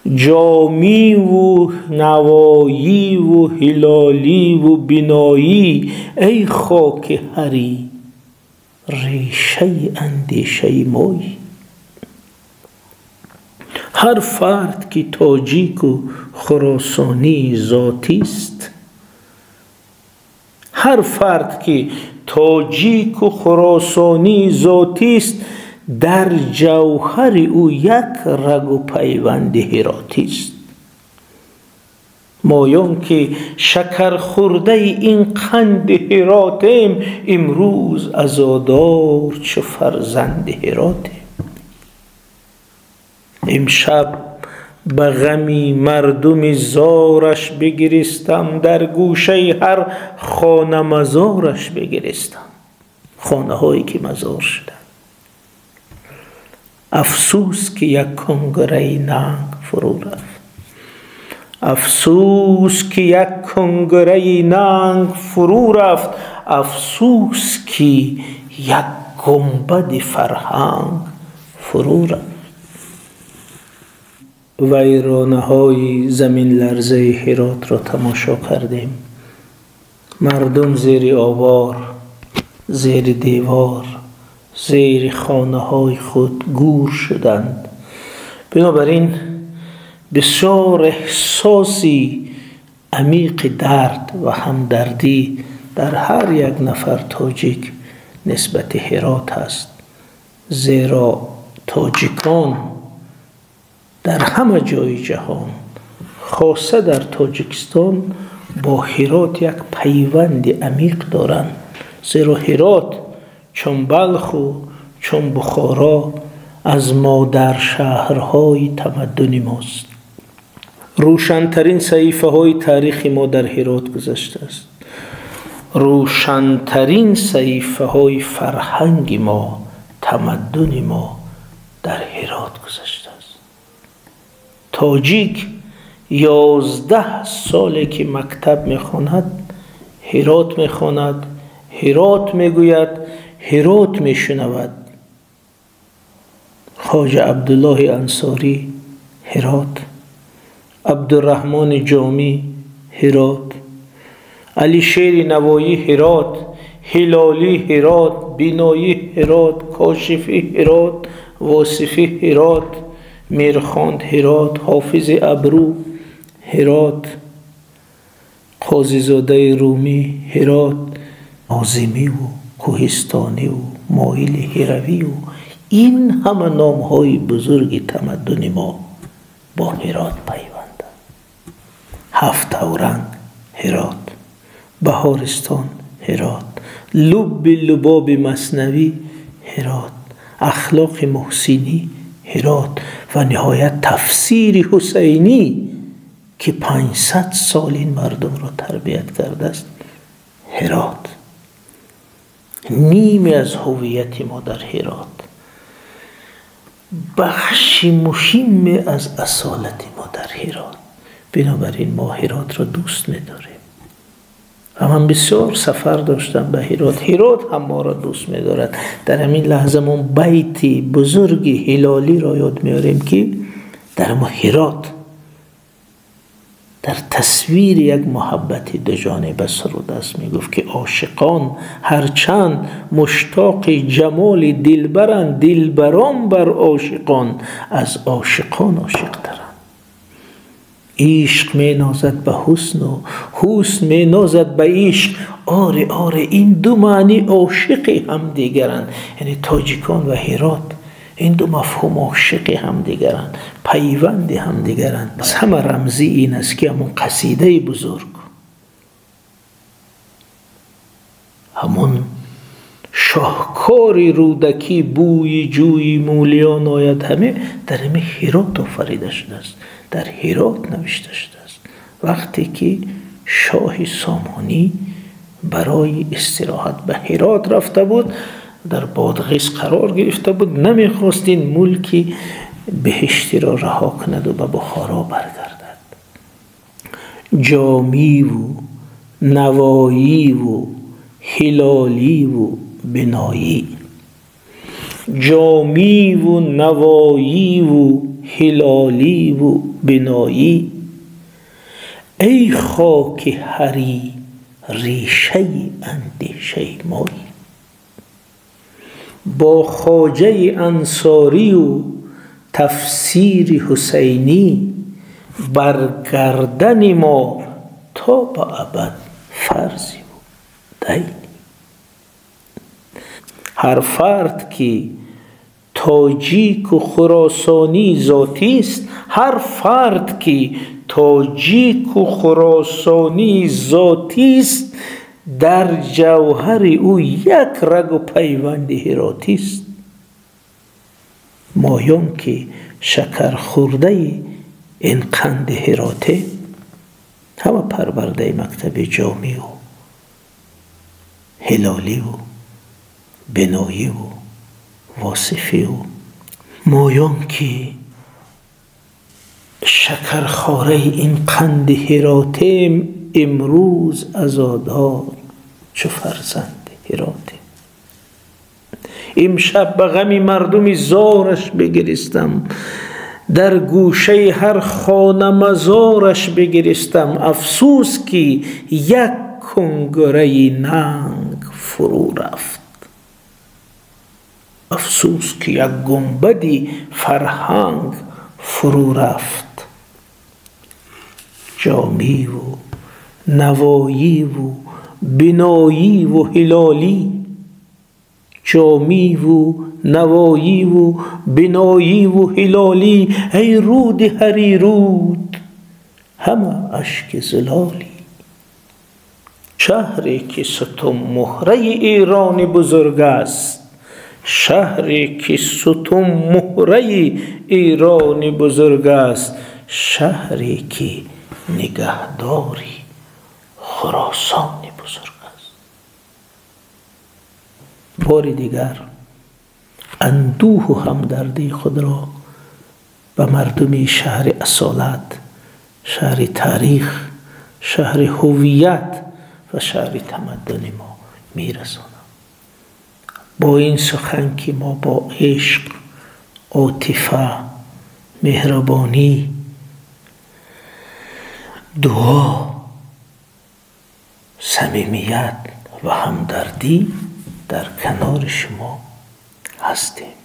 Ҷомиву Навоиву Ҳилоливу Биноӣ, эй хоки ҳарӣ, решаи андешаи моӣ. Ҳар фард ки тоҷику хуросонии зотист, ҳар фард ки тоҷику хуросонии зотист, дар ҷавҳари ӯ як рагу пайванди ҳиротист. Моён ки шакархӯрдаи ин қанди ҳиротем, имрӯз азодор чу фарзанди ҳиротем. Имшаб ба ғами мардуми зораш бигиристам, дар гӯшаи ҳар хона мазораш бигиристам. Хонаҳое ки мазор шуданд. Афсӯс ки як кунгураи нанг фурӯ рафт. Афсӯс ки як кунгураи нанг фурӯ рафт. Афсӯс ки як гунбади фарҳанг фурӯ рафт. Вайронаҳои заминларзаи Ҳиротро тамошо кардем. Мардум зери овор, зери девор, зери хонаҳои худ гур шуданд. Бинобар ин бисёр эҳсоси амиқи дард ва ҳамдардӣ дар ҳар як нафар тоҷик нисбати Ҳирот аст, зеро тоҷикон дар ҳама ҷои ҷаҳон, хоса дар Тоҷикистон, бо Ҳирот як пайванди амиқ доранд. Зеро Ҳирот чун Балху чун Бухоро аз модаршаҳрҳои тамаддуни мост. Рӯшантарин саҳифаҳои таърихи мо дар Ҳирот гузаштааст. Рӯшантарин саҳифаҳои фарҳанги мо, тамаддуни мо дар Ҳирот гузаштааст. Тоҷик 11 соле ки мактаб мехонад, Ҳирот мехонад, Ҳирот мегӯяд, Ҳирот мешунавад. Хоҷа Абдуллоҳи Ансорӣ Ҳирот, Абдурраҳмони Ҷомӣ Ҳирот, Алишери Навоӣ Ҳирот, Ҳилолӣ Ҳирот, Биноӣ Ҳирот, Кошифӣ Ҳирот, Восифӣ Ҳирот, Мирхонд Ҳирот, Ҳофизи Абрӯ Ҳирот, Қозизодаи Румӣ Ҳирот, Нозимиву Кӯҳистониву Моили Ҳиравиву ин ҳама номҳои бузурги тамаддуни мо бо Ҳирот пайванданд. Ҳафт авранг Ҳирот, Баҳористон Ҳирот, лубби лубоби Маснавӣ Ҳирот, ахлоқи Муҳсинӣ Ҳирот ва ниҳоят тафсири Ҳусайнӣ ки 500 сол ин мардумро тарбият кардааст Ҳирот. Ниме аз ҳуввияти мо дар Ҳирот, бахши муҳиме аз асолати мо дар Ҳирот. Бинобар ин мо Ҳиротро дӯст медорем ва ман бисёр сафар доштам ба Ҳирот. Ҳирот ҳам моро дӯст медорад. Дар ҳамин лаҳза мо байти бузурги Ҳилолиро ёд меорем ки дар мо Ҳирот дар тасвири як муҳаббати дуҷониба суруд аст. Мегуфт ки ошиқон ҳарчанд муштоқи ҷамоли дилбаранд, дилбарон бар ошиқон аз ошиқон ошиқтаранд. Ишқ менозад ба ҳусну ҳусн менозад ба ишқ. Оре, оре, ин ду маъни ошиқи ҳамдигаранд. Яъне тоҷикон ва Ҳирот ин ду мафҳум ошиқи ҳамдигаранд, пайванди ҳамдигаранд. Аз ҳама рамзӣ ин аст ки ҳамон қасидаи бузург, ҳамон шоҳкори Рӯдакӣ, бӯи ҷӯи мӯлиён ояд, ҳаме дар ҳами Ҳирот офарида шудааст, дар Ҳирот навишта шудааст. Вақте ки шоҳи Сомонӣ барои истироҳат ба Ҳирот рафта буд, дар Бодғис қарор гирифта буд, намехост ин мулки беҳиштиро раҳо кунад ва ба Бухоро баргардад. Ҷомиву Навоиву Ҳилоливу Биноӣ, Ҷомиву Навоиву ҳилолӣ ву биноӣ. Эй хоки ҳарӣ, решаи андешаи моӣ. Бо хоҷаи ансорию тафсири ҳусайнӣ бар гардани мо то ба абад фарзиву дайнӣ. Ҳар фард ки тоҷику хуросонӣ зотист, ҳар фард ки тоҷику хуросонӣ зотист, дар ҷавҳари ӯ як рагу пайванди ҳиротист. Моён ки шакархӯрдаи ин қанди ҳироте, ҳама парвардаи мактаби ҷомию ҳилоливу биноиву восифиву, моён ки шакархораи ин қанди ҳиротем, имрӯз азодор чу фарзанди ҳиротем. Имшаб ба ғами мардуми зораш бигиристам, дар гӯшаи ҳар хона мазораш бигиристам. Афсӯс ки як кунгураи нанг фурӯ рафт, афсӯс ки як гунбади фарҳанг фурӯ рафт. Ҷомиву навоиву биноиву ҳилолӣ, ҷомиву навоиву биноиву ҳилолӣ, эй руди ҳарируд, ҳама ашки зулолӣ. Шаҳре ки сутунмуҳраи Эрони бузург аст, шаҳре ки сутунмуҳраи Эрони бузург аст, шаҳре ки нигаҳдори Хуросони бузург аст. Бори дигар андӯҳу ҳамдардии худро ба мардуми шаҳри асолат, шаҳри таърих, шаҳри ҳувият ва шаҳри тамаддуни мо мерасонам. Бо ин сухан ки мо бо ишқ, отифа, меҳрубонӣ, дуо, самимият ва ҳамдардӣ дар канори шумо ҳастем.